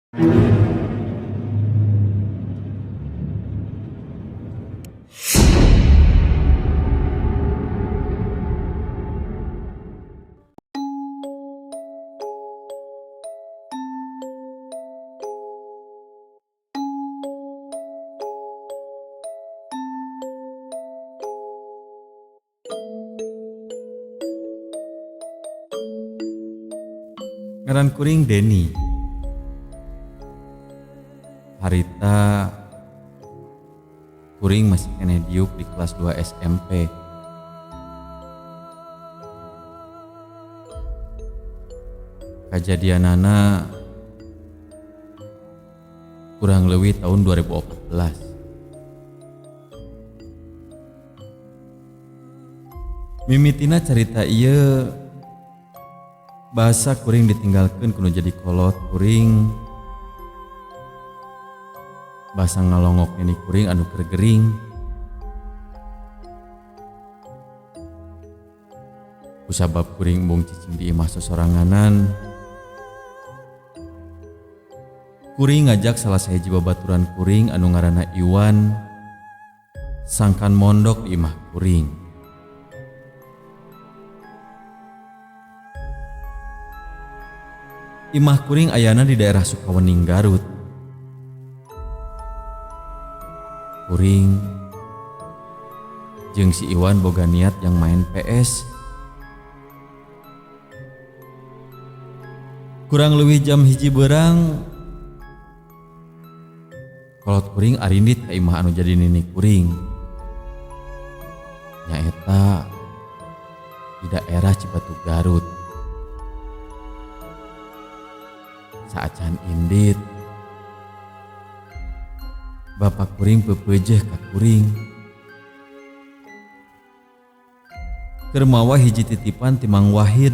Ngaran kuring Deni. Harita kuring masih keneh diuk di kelas 2 SMP. Kajadianana kurang leuwih tahun 2014. Mimitina carita ieu bahasa kuring ditinggalkeun kudu jadi kolot kuring, basa ngalongok nini kuring anu keur gering. Kusabab kuring embung cicing di imah sosoranganan, kuring ngajak salah sahiji babaturan kuring anu ngaranna Iwan sangkan mondok di imah kuring. Imah kuring ayana di daerah Sukawening, Garut. Kuring jeung si Iwan boga niat yang main PS. Kurang leuwih jam 1 berang, kolot kuring arindit ka imah anu jadi nini kuring. Nyaeta di daerah Cibatu, Garut. Saacan indit, bapak kuring pepeujeuh ka kuring. Keur mawa hiji titipan ti Mang Wahid.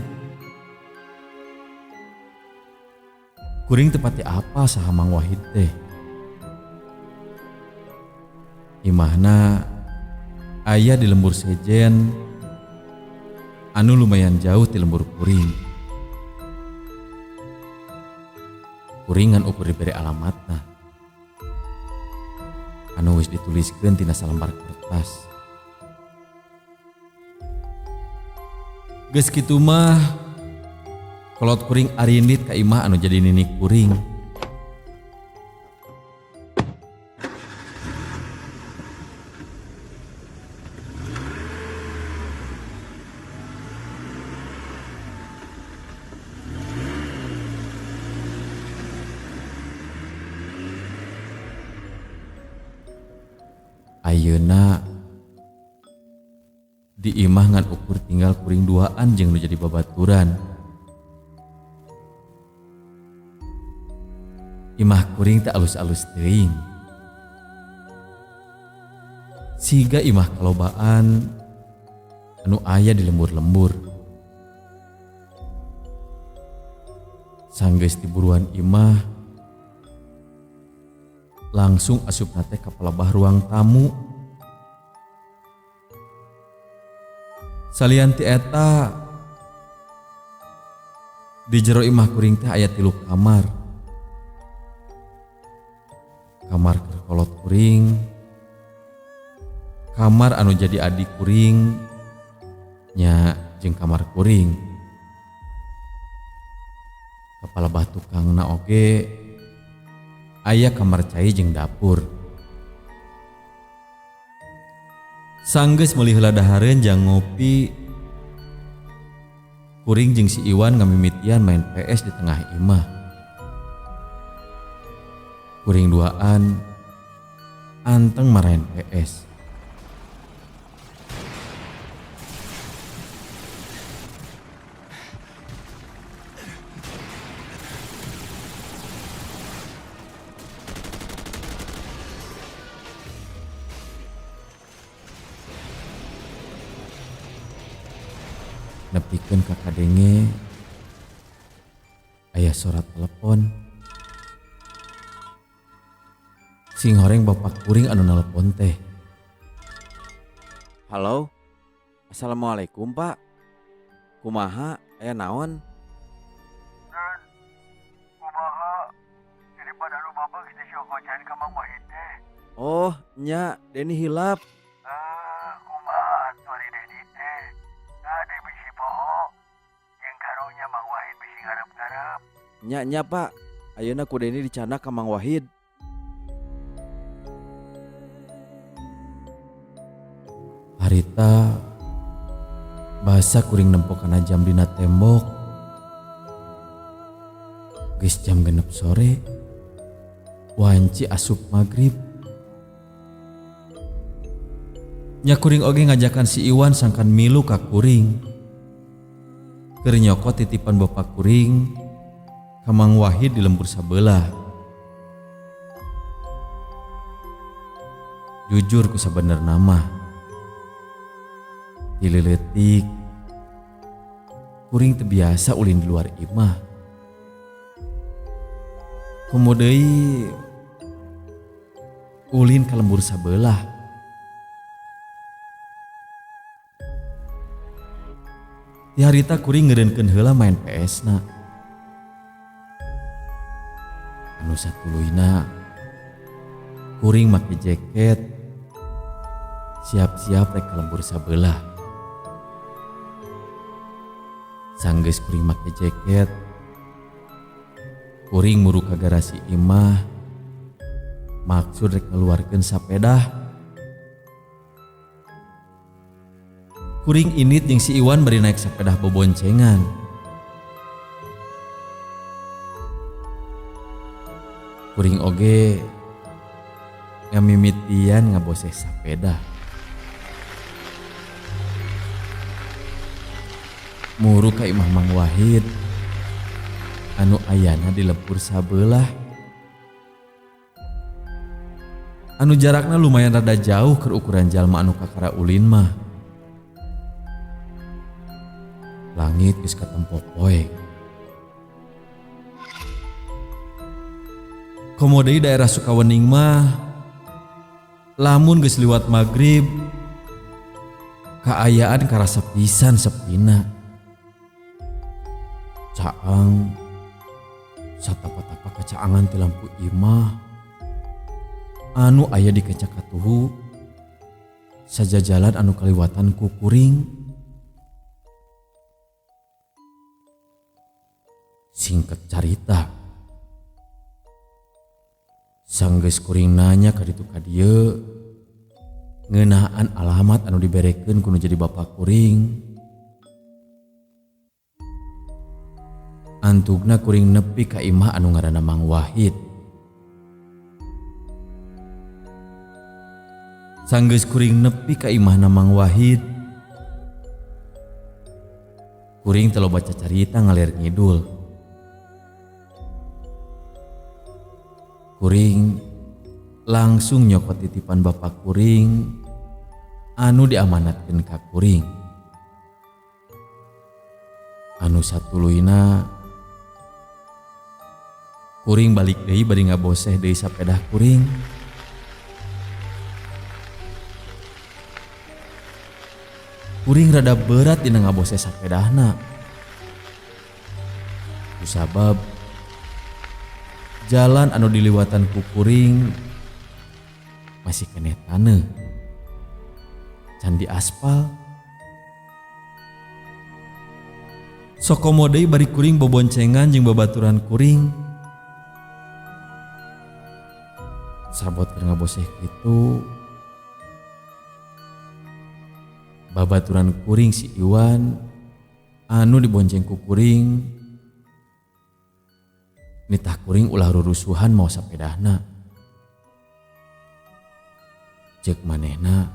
Kuring teu pati apa saha Mang Wahid teh. Imahna aya di lembur sejen anu lumayan jauh ti lembur kuring. Kuringan ukur diberi alamatna anu wis dituliskeun tina salembar kertas. Geus kitu mah kolot kuring arindit ka imah anu jadi nini kuring. Ayeuna di imah ngan ukur tinggal kuring duaan jeung nu jadi babaturan. Imah kuring teh alus-alus teuing. Siga imah kalobaan anu aya di lembur-lembur. Sanggeus tiburuan imah langsung asupna teh ka palebah ruang tamu. Salian ti eta di jero imah kuring teh aya 3 kamar. Kamar keur kolot kuring, kamar anu jadi adik kuring nya jeung kamar kuring. Ka palebah tukangna oge aya kamar cai jeung dapur. Sanggeus meuli heula dahareun jang ngopi, kuring jeung si Iwan ngamimitian main PS di tengah imah. Kuring duaan anteng marahin PS. Nepikeun ka kadenge aya surat telepon. Sing horeng bapak kuring anu nelpon teh. Halo, assalamualaikum pak. Kumaha, aya naon? Den, kumaha, jadi Titipan anu babeg disokocan ka Mang Wahid teh. Oh, nya, Deni hilap. Ah, kumaha atuh ari Deni teh? Kade bisi poho. Jeung karunya Mang Wahid bisi ngarep-ngarep. Nya nya Pak, ayeuna ku Deni dicandak ka Mang Wahid. Harita basa kuring nempo kana jam dina tembok. Geus jam 6 sore. Wanci asup magrib. Nya kuring oge ngajakan si Iwan sangkan milu ka kuring. Keur nyokot titipan bapak kuring ka Mang Wahid di lembur sabelah. Jujur ku sabenerna mah, ti leutik kuring teu biasa ulin di luar imah. Komo deui ulin ka lembur sabelah. Ti harita kuring ngeureunkeun heula main PS na. Anu satuluyna kuring make jaket siap-siap rek ka lembur sabelah. Sanggeus kuring make jaket, kuring muru ka garasi imah maksud rek ngaluarkeun sapedah. Kuring init jeung si Iwan bari naik sapedah boboncengan. Kuring oge ngamimitian ngaboseh sapeda. Muru ka imah Mang Wahid anu ayana di lembur sabelah. Anu jarakna lumayan rada jauh keur ukuran jalma anu kakara ulin mah. Langit geus katempo poek. Komo deui daerah Sukawening mah lamun geus liwat magrib kaayaan karasa pisan sepina. Caang satapa-tapa kacaangan ti lampu imah anu aya di kaca katuhu sajajalan anu kaliwatan ku kuring. Singkat carita, sanggeus kuring nanya ka ditu ka dieu ngeunaan alamat anu diberekeun ku nu jadi bapa kuring. Antugna kuring nepi ka imah anu ngaranna Mang Wahid. Sanggeus kuring nepi ka imahna Mang Wahid, kuring teh loba cacarita ngalir ngidul. Kuring langsung nyokot titipan bapak kuring anu diamanatkeun ka kuring. Anu satuluyna kuring balik deui bari ngaboseh deui sapedah kuring. Kuring rada berat dina ngaboseh sapedahna. Kusabab jalan anu diliwatan ku kuring masih keneh taneuh, can di aspal. Sokomo deui bari kuring boboncengan jeung babaturan kuring. Sabot keur ngaboseh kitu, babaturan kuring si Iwan anu dibonceng ku kuring nitah kuring ulah rurusuhan mau sapedahna. Ceuk manehna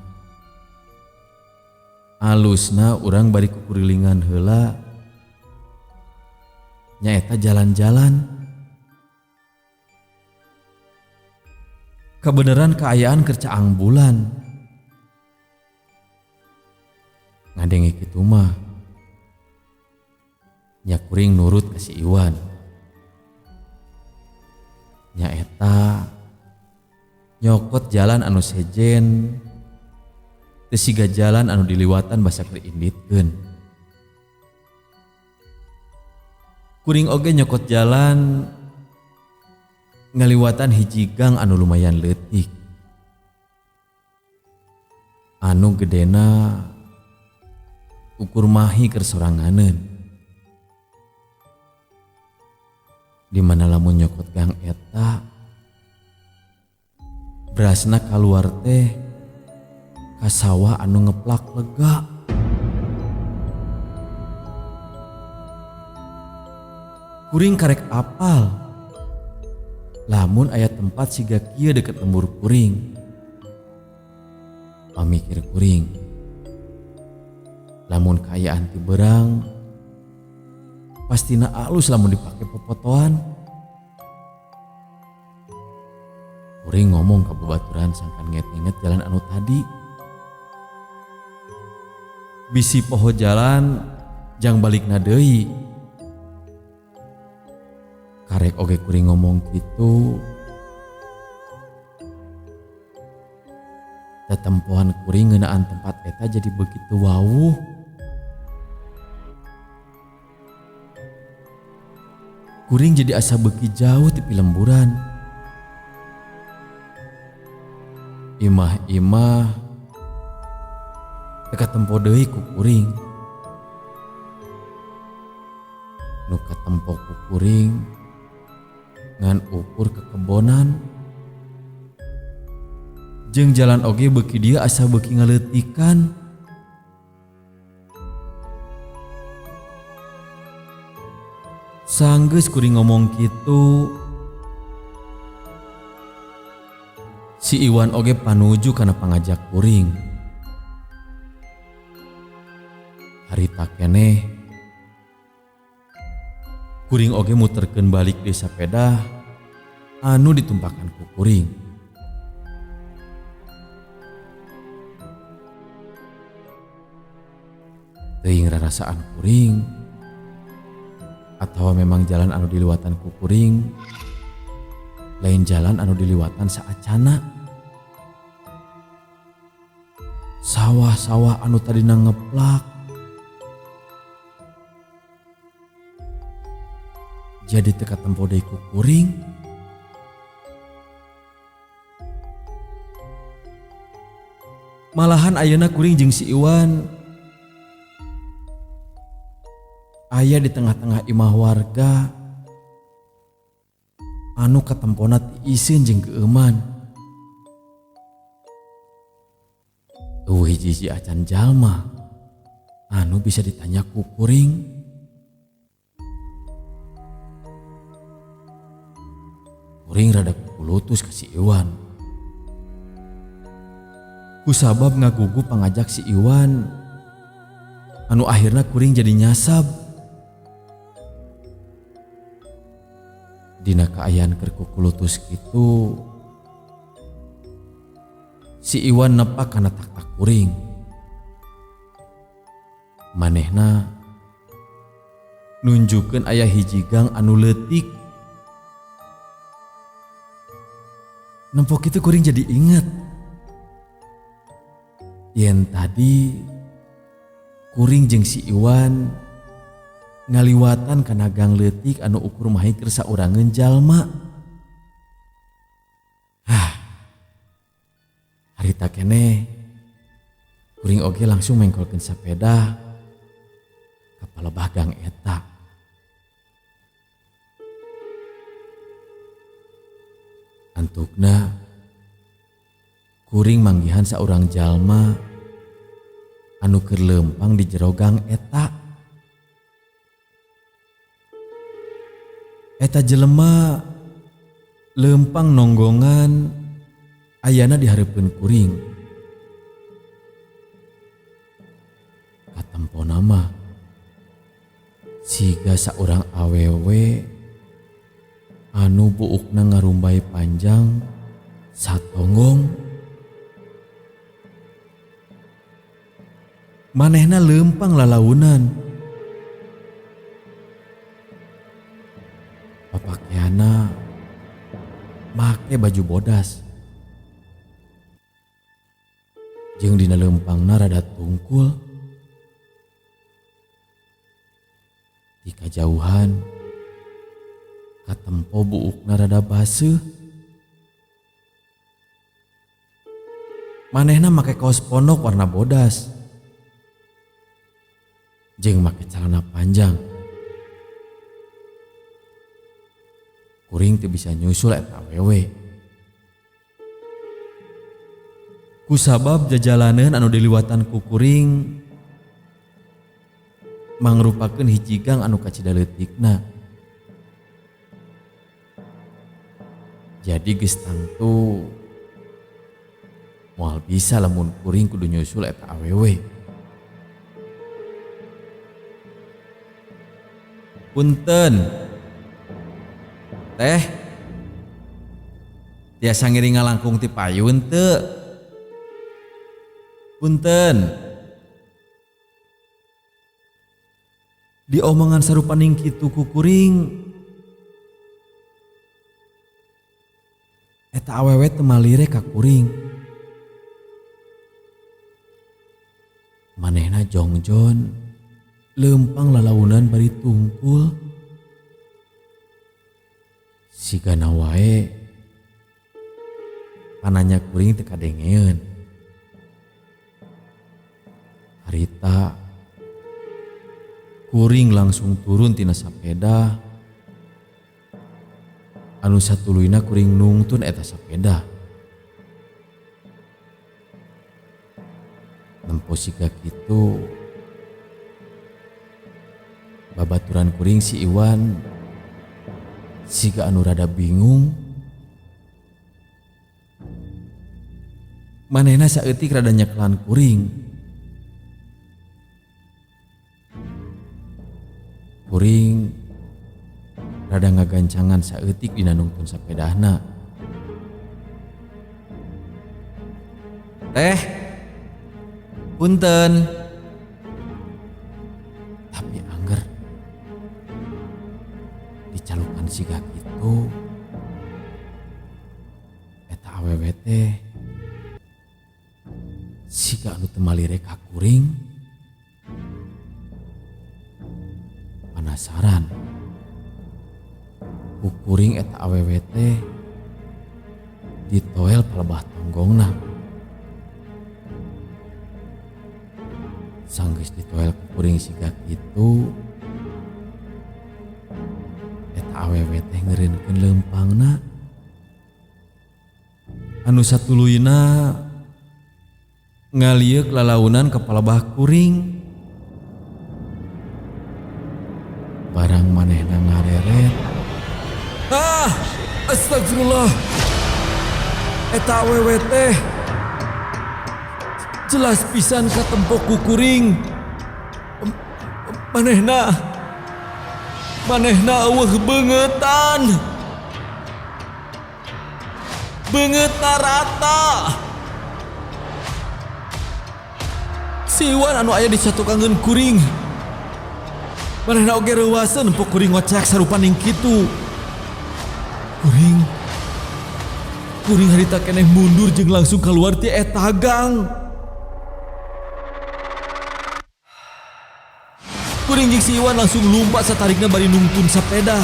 alusna urang bari kukurilingan heula nyaeta jalan-jalan. Kebenaran kaayaan keur caang bulan. Ngadenge kitu mah nya kuring nurut ka si Iwan. Nyaeta nyokot jalan anu sejen teu siga jalan anu diliwatan basa keur inditkeun. Kuring oge nyokot jalan Ngaliwatan hiji gang anu lumayan leutik. Anu gedena ukur mahi keur soranganeun. Di mana lamun nyokot gang eta berasna kaluar teh ka sawah anu ngeplak lega. Kuring karek apal lamun aya tempat siga kieu deket lembur kuring. Pamikir kuring lamun kaayaan ti berang pastina alus lamun dipake popotoan. Kuring ngomong ka babaturan sangkan nget-nget jalan anu tadi. Bisi poho jalan jang balikna deui. Karek oge kuring ngomong kitu. Tetempohan kuring ngeunaan tempat eta jadi begitu wawuh. Kuring jadi asa beuki jauh ti pilemburan. Imah-imah teu katempo deui ku kuring. Nu katempo ku kuring ngan ukur kekebonan. Jeung jalan oge beuki dieu asa beuki ngaleutikan. Sanggeus kuring ngomong kitu, si Iwan oge panuju kana pangajak kuring. Harita keneh kuring oge muterkeun balik deui sapeda anu ditumpakan ku kuring. Teuing rarasaan kuring atawa memang jalan anu diliwatan ku kuring lain jalan anu diliwatan saacana. Sawah-sawah anu tadina ngeplak jadi teu katempo deui ku kuring. Malahan ayeuna kuring jeung si Iwan aya di tengah-tengah imah warga anu katempona tiiseun jeung keueuman. Eueuh hiji-hiji acan jalma anu bisa ditanya ku kuring. Kuring rada kukulutus ka si Iwan. Kusabab ngagugu pangajak si Iwan anu akhirna kuring jadi nyasab. Dina kaayaan keur kukulutus kitu, si Iwan nepak kana tak-tak kuring. Manehna nunjukkeun aya hiji gang anu leutik. Nempok itu kuring jadi inget yen tadi kuring jeung si Iwan ngaliwatan kana gang leutik anu ukur mahi keur saurangeun jalma. Hah. Harita keneh kuring oge langsung mengkolkeun sapeda ka palebah gang eta. Antukna kuring manggihan saurang jalma anu keur leumpang di jero gang eta. Eta jelema leumpang nonggongan ayana di hareupeun kuring. Katempona mah siga saurang awewe anu buukna ngarumbay panjang satonggong. Manehna leumpang lalaunan. Papakeana make baju bodas. Jeung dina leumpangna rada tungkul. Di kajauhan Katempo buukna rada baseuh. Manehna make kaos pondok warna bodas. Jeung make celana panjang. Kuring teu bisa nyusul eta awewe. Kusabab jajalaneun anu diliwatan ku kuring mangrupakeun hiji gang anu kacida leutikna. Jadi geus tangtu moal bisa lamun kuring kudu nyusul eta awewe. Punten. Teh. Tiasa ngiring ngalangkung ti payun teu? Punten. Diomongan sarupaning kitu ku kuring. Eta awewe teu malire ka kuring. Manehna jongjon, leumpang lalaunan bari tungkul. Sigana wae pananya kuring teu kadengeun. Harita kuring langsung turun tina sapeda. Anu satuluyna kuring nungtun eta sapeda. Nempo siga kitu babaturan kuring si Iwan siga anu rada bingung. Manehna saeutik rada nyeklan kuring. Kuring rada ngagancangan saeutik dina nungtun sapedahna. Teh, punten. Tapi angger dicalukan siga kitu eta awewe teh siga anu teu malire ka kuring. Penasaran ku kuring eta awewe teh ditoel palebah tonggongna. Sanggeus ditoel ku kuring siga kitu eta awewe teh ngeureunkeun leumpangna. Anu satuluyna ngalieuk lalaunan ka palebah kuring. Barang manehna ngareret. Ah, astagfirullah. Eta awewe teh jelas pisan katempo ku kuring. Manehna eueuh beungetan. Beungeutna rata. Si Iwan anu aya di satukangeun kuring. Manehna oge reuwaseun nempo kuring ngocek sarupaning kitu. Kuring harita keneh mundur jeung langsung keluar ti eta gang. Kuring jeung si Iwan langsung lumpat satarikna bari nungtun sapeda.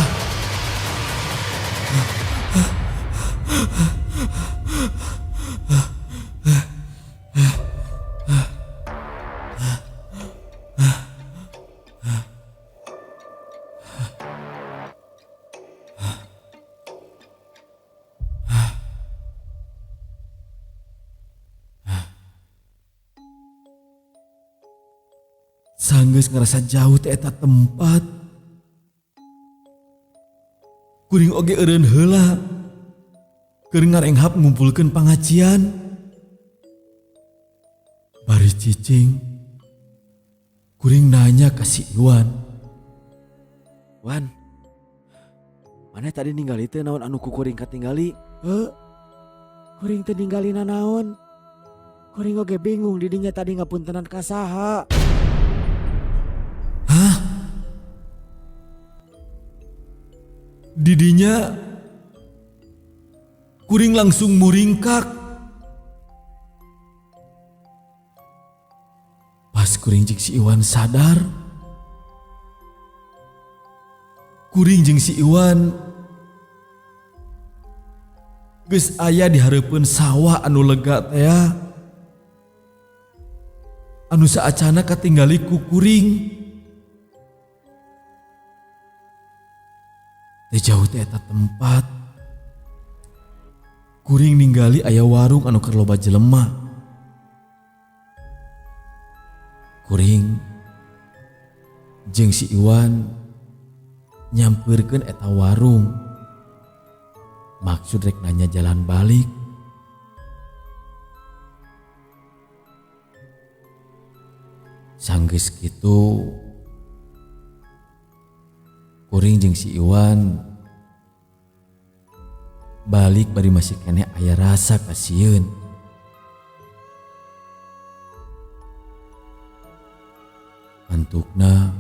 Sanggeus ngerasa jauh teh eta tempat. Kuring oge eureun heula. Keur ngarenghap ngumpulkeun pangajian. Bari cicing, kuring nanya ka si Iwan. Wan, maneh tadi ningali teh naon anu ku kuring katinggali? Heuh. Kuring teh ningali nanaon. Kuring oge bingung didinya tadi ngapuntenan ka saha. Hah? Didinya kuring langsung muringkak. Pas kuring jeung si Iwan sadar, kuring jeung si Iwan Geus aya di hareupeun sawah anu lega teh anu saacana katinggali ku kuring. Teu jauh teh eta tempat. Kuring ninggali aya warung anu keur loba jelema. Kuring jeung si Iwan nyampeurkeun eta warung. Maksud rek nanya jalan balik. Sanggeus kitu kuring jeung si Iwan balik bari masih keneh aya rasa kasieun. Antukna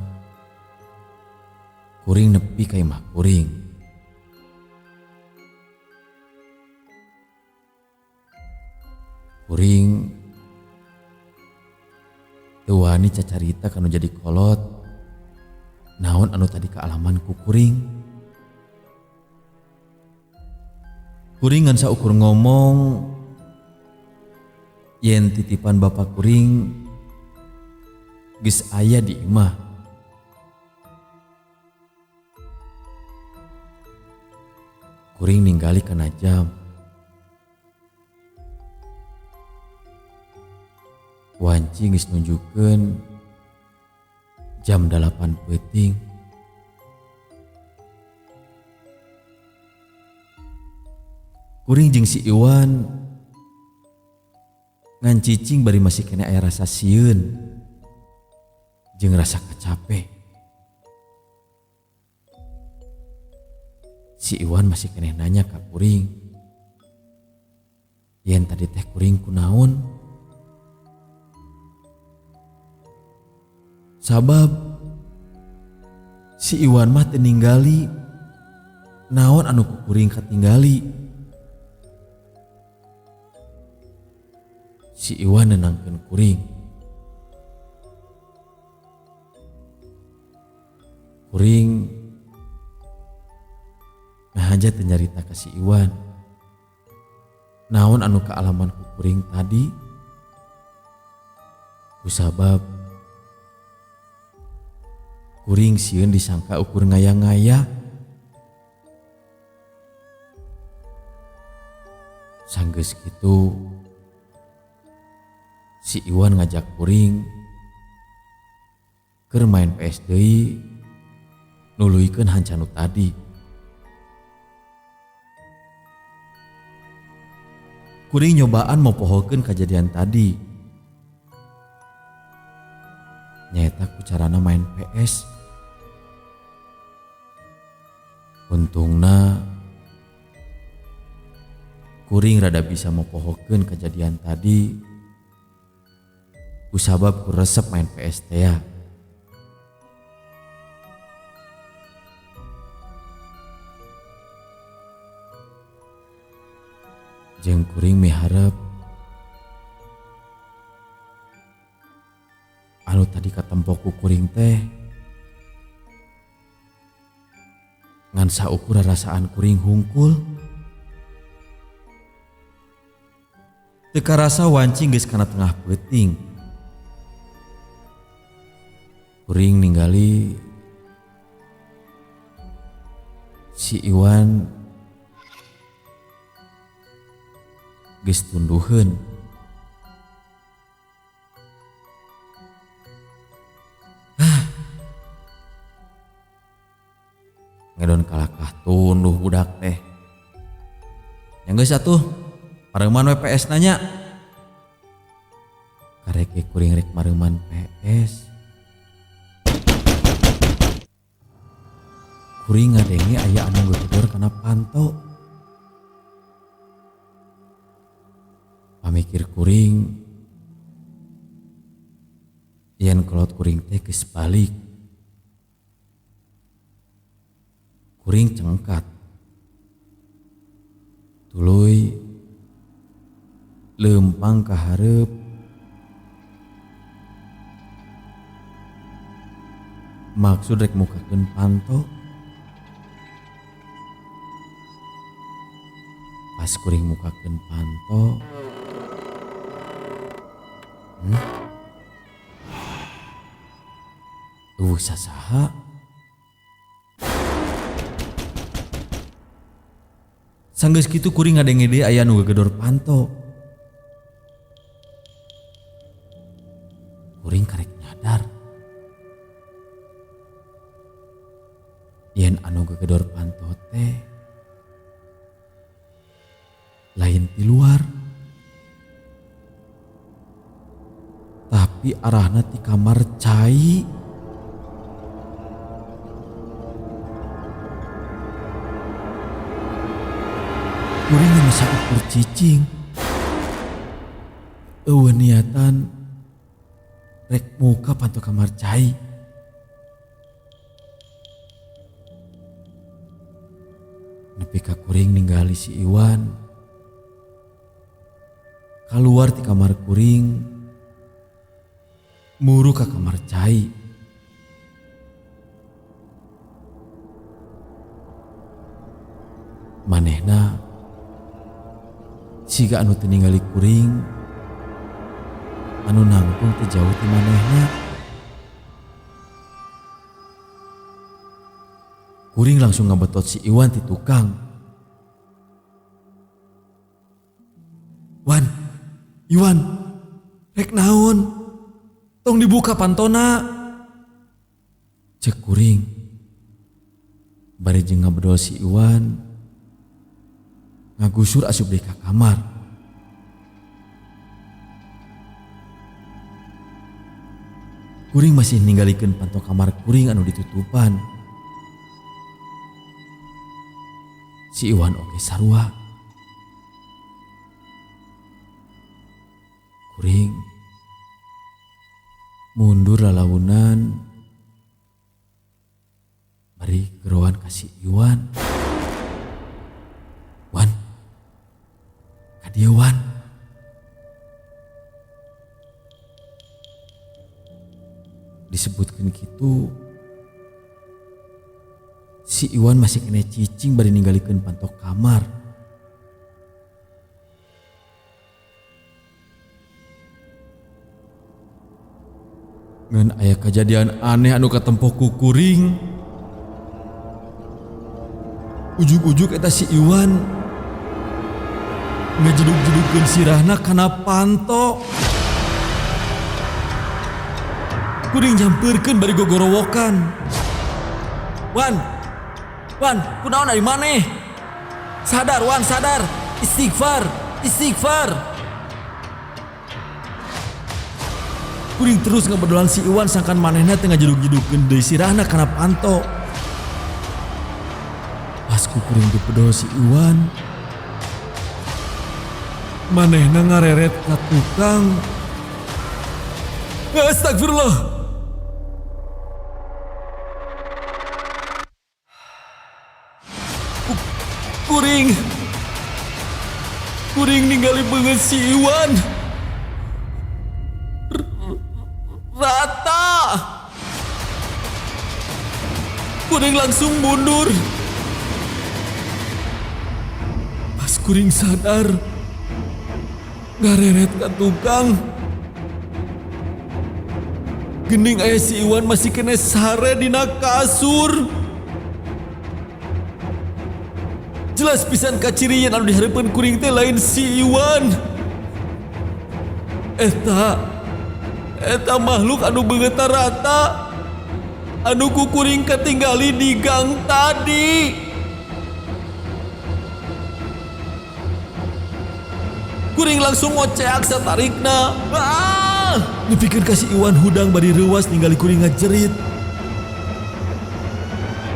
kuring nepi ka imah kuring. Kuring teu wani cacarita kanu jadi kolot naon anu tadi kaalaman ku kuring. Kuring ngan saukur ngomong yen titipan bapak kuring geus aya di imah. Kuring ninggali kana jam. Wanci geus nunjukkeun jam 8 peuting. Kuring jeung si Iwan ngan cicing bari masih kena aya rasa sieun jeung rasa kacape. Si Iwan masih kena nanya ka kuring, yen tadi teh kuring kunaon? Sabab si Iwan mah teu ninggali naon anu ku kuring katinggali. Si Iwan nenangkeun kuring. Kuring nahaja teu nyarita ka si Iwan naon anu kaalaman ku kuring tadi. Kusabab kuring sieun disangka ukur ngaya-ngaya. Sanggeus kitu si Iwan ngajak kuring keur main PS deui nuluykeun hancanu tadi. Kuring nyobaan mopohokeun kajadian tadi. Nyaeta ku carana main PS. Untungna kuring rada bisa mopohokeun kejadian tadi kusabab ku resep main PS teh. Jeung kuring miharep anu tadi katempo ku kuring teh ngan saukur rasaan kuring hungkul. Teu karasa wanci geus kana tengah peuting. Kuring ninggali si Iwan geus tunduheun. Ngedon kalakah tunduh budak teh. Yang geus atuh pareuman we PS nanya. Karek kuring rek mareuman PS. Kuring ngadenge aya anu ngegedor kana panto. Pamikir kuring yen kolot kuring teh geus balik. Kuring cengkat. Tuluy leumpang ka hareup. Maksud rek mukakeun panto. Pas kuring mukakeun panto. Euweuh sasaha. Sanggeus kitu kuring ngadenge deui aya nu gegedor panto. Kuring karek nyadar. Yen anu gegedor panto teh lain ti luar, tapi arahna ti kamar cai. Kuring ngan saukur cicing. Eueuh niatan rek muka panto kamar cai. Nepi ka kuring ningali si Iwan kaluar ti kamar kuring muru ka kamar cai. Manehna siga anu teu ningali kuring anu nangtung teu jauh ti manehna. Kuring langsung ngabetot si Iwan ti tukang. Wan, Iwan, rek naon? Tong dibuka pantona. Cek kuring. Bari jeung ngabedol si Iwan ngagusur asup deui ka kamar. Kuring masih ninggalikeun panto kamar kuring anu ditutupan. Si Iwan oge sarua. Kuring mundur lalaunan bari geroan ka si Iwan. Wan, ka dieu Wan. Disebutkeun kitu, si Iwan masih kena cicing bari ninggalikeun panto kamar. Ngan aya kejadian aneh anu katempo ku kuring. Ujug-ujug eta si Iwan ngejedug-jedugkeun sirahna kana panto. Kuring nyampeurkeun bari gogorowokan. Wan, Wan, kunaon ari maneh? Sadar Wan, sadar. Istighfar, istighfar. Kuring terus ngabedolan si Iwan sangkan manehna teh ngajedug-jedugkeun deui sirahna kana panto. Pas ku kuring dipedol si Iwan, manehna ngareret ka tukang. Astagfirullah. Kuring, kuring ningali beungeut si Iwan rata. Kuring langsung mundur. Pas kuring sadar, ngareret ka tukang. Gening aya si Iwan masih kena sare dina kasur. Jelas pisan kacirian anu dihareupeun kuring teh lain si Iwan. Eta makhluk anu beungeutna rata, anu ku kuring katinggali di gang tadi. Kuring langsung ngoceak satarikna. Ah! Nepikeun ka si Iwan hudang bari reuwas ningali kuring ngajerit.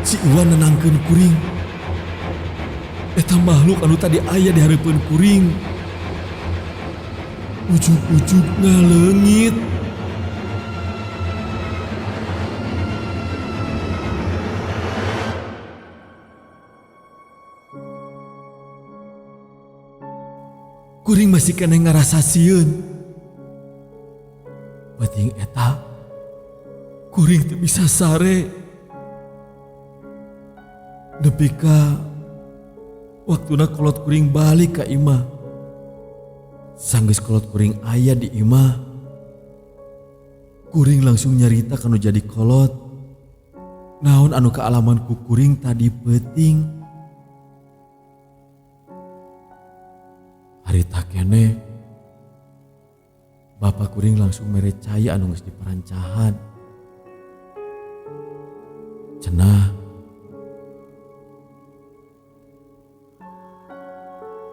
Si Iwan nenangkeun kuring. Eta makhluk anu tadi aya di hareupeun kuring. Ujug-ujug ngaleungit. Kuring masih keneh ngarasa sieun. Penting eta kuring teu bisa sare. Nepi ka Waktuna kolot kuring balik ka imah. Sanggeus kolot kuring aya di imah, kuring langsung nyarita kanu jadi kolot. Naon anu kaalaman ku kuring tadi peuting. Harita keneh bapak kuring langsung mere cai anu geus diparancahan. Cenah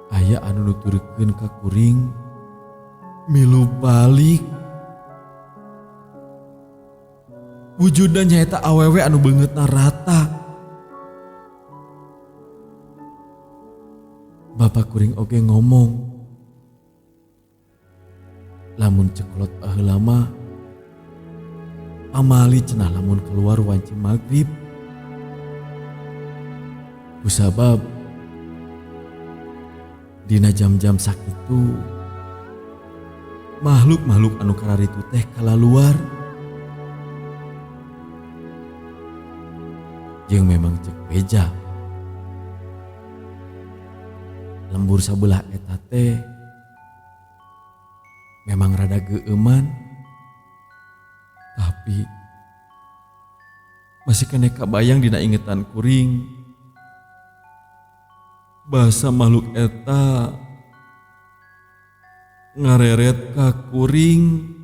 aya anu nuturkeun ka kuring milu balik. Wujudna nyaeta awewe anu beungeutna rata. Bapak kuring oge ngomong, lamun cekolot baheula mah pamali cenah lamun keluar wanci magrib. Kusabab dina jam-jam sakitu makhluk-makhluk anu kararitu teh kalaluar. Jeung memang cek beja lembur sabelah eta teh memang rada geueuman, tapi masih keneh kabayang dina ingetan kuring bahasa makhluk eta ngareret ka kuring.